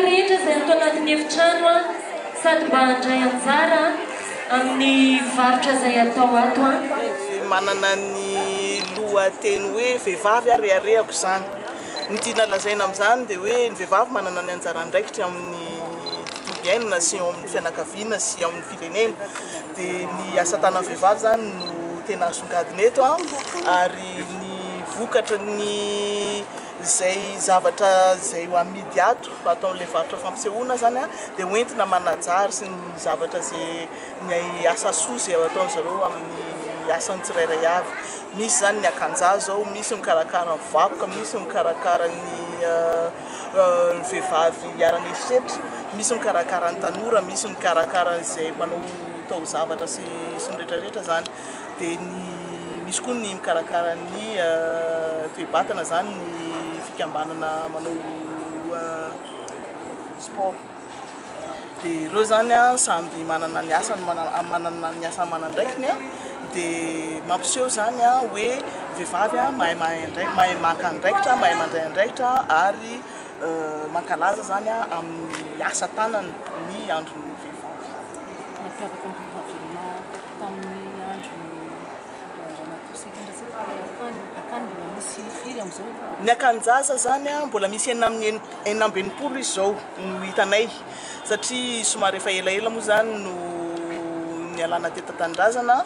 rehetra izay ato anatin'ny efitrano an, sady mba handray anjara amin'ny varotra izay atao ato an. Manana ny lohateny hoe Vehivavy aho reharehako izany. Ny tiana lazaina amin'izany dia hoe ny vehivavy manana ny anjara andraikitra amin'ny tontolo iainana sy eo amin'ny fianakaviana sy ao amin'ny firenena. Dia ny asa tanan'ny vehivavy izany no tena asongadina eto ary ny vokatry ny izay zavatra izay ho amidy ato ataon'ilay varotra fampisehoana izany dia ho entina manajary sy ny zavatra izay ny asa soa izay ataon-dry zareo amin'ny asany tsirairay avy. Misy izany ny akanjaza ao, misy mikarakara ny vakoka, misy mikarakara ny vehivavy iharan'ny herisetra, misy mikarakara ny tanora, misy mikarakara izay manao taozavatra sy sy ny rehetra rehetra izany. Dia ny misy koa ny mikarakara ny toe-batana izany, ny fikambanana manao sport. Dia ireo izany samby manana ny asany, manana ny asa aman'andraikiny dia mampiseho izany hoe vehivavy mahay mahay maka andraikitra, mahay mandray andraikitra ary mankalaza izany amin'ny asa tanany ny andron'ny vehivavy. Nampiavaka ny vehivavy velona tamin'ny andron'ny Ramatoa Siteny Ratsiraka akany mbola misy firy amin'izao? Ny akanjaza izany mbola misy 66 izy izao no hitanay satria somary efa elaela moa izany no nialana teto an-tanindrazana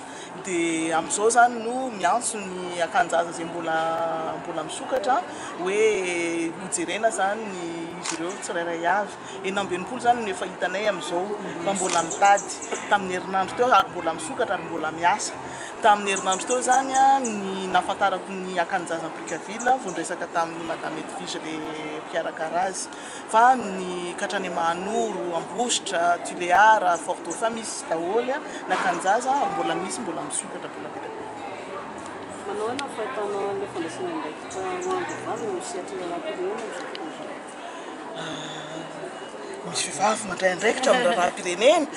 dia amin'izao izany no miantso ny akanjaza izay mbola mbola misokatra hoe hojerena izany ny izy ireo tsirairay avy. 66 izany no efa hitanay amin'izao fa mbola mitady tamin'ny herinandro teo ary mbola misokatra ary mbola miasa. Tamin'ny herinandro teo izany ny nahafantarako ny akanjaza Brickaville vao niresaka tamin'ny Madame Edwige le mpikarakara azy fa ny ka hatrany Mahanoro, Ambositra, Tulear, Fort Dauphin misy daholo ny akanjaza ary mbola misy mbola misokatra mbola be dia be. Manao ahoana ny fahitanao an'ilay fandraisana andraikitra ho an'ny vehivavy eo amin'ny sehatry ny raharaham-pirenena amin'izao fotoana izao? Misy vehivavy mandray andraikitra amin'ny raharaham-pirenena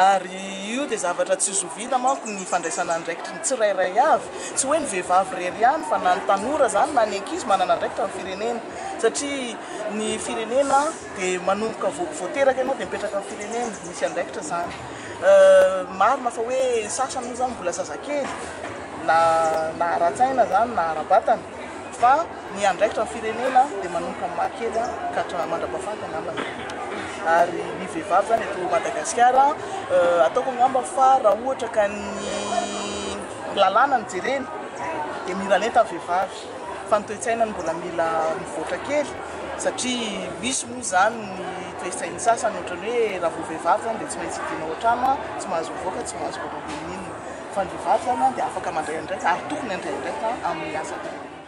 ary io dia zavatra tsy zoviana manko ny fandraisana andraikitry ny tsirairay avy, tsy hoe ny vehivavy irery ihany fa na ny tanora izany na ny ankizy manana andraikitra amin'ny firenena satria ny firenena dia manomboka vao teraka ianao dia mipetraka amin'ny firenena, misy andraikitra izany. Marina fa hoe ny sasany moa izany mbola zazakely na na ara-tsaina izany na ara-batana fa ny andraikitra ny firenena dia manomboka amin'ny maha kely ka hatramin'ny mandra-pahafaty angambany. Ary ny vehivavy izany eto Madagasikara ataoko angamba fa raha ohatra ka ny lalàna no jerena dia miralenta ny vehivavy fa ny toe-tsaina no mbola mila mivoatra kely satria misy moa izany ny toe-tsain'ny sasany ohatran'ny hoe raha vao vehivavy izany dia tsy maintsy hidiana ao an-trano, tsy mahazo mivoaka, tsy mahazo manao n'inona n'inona. Fa ny vehivavy izany dia afaka mandray andraikitra ary tokony handray andraikitra amin'ny asa ataony.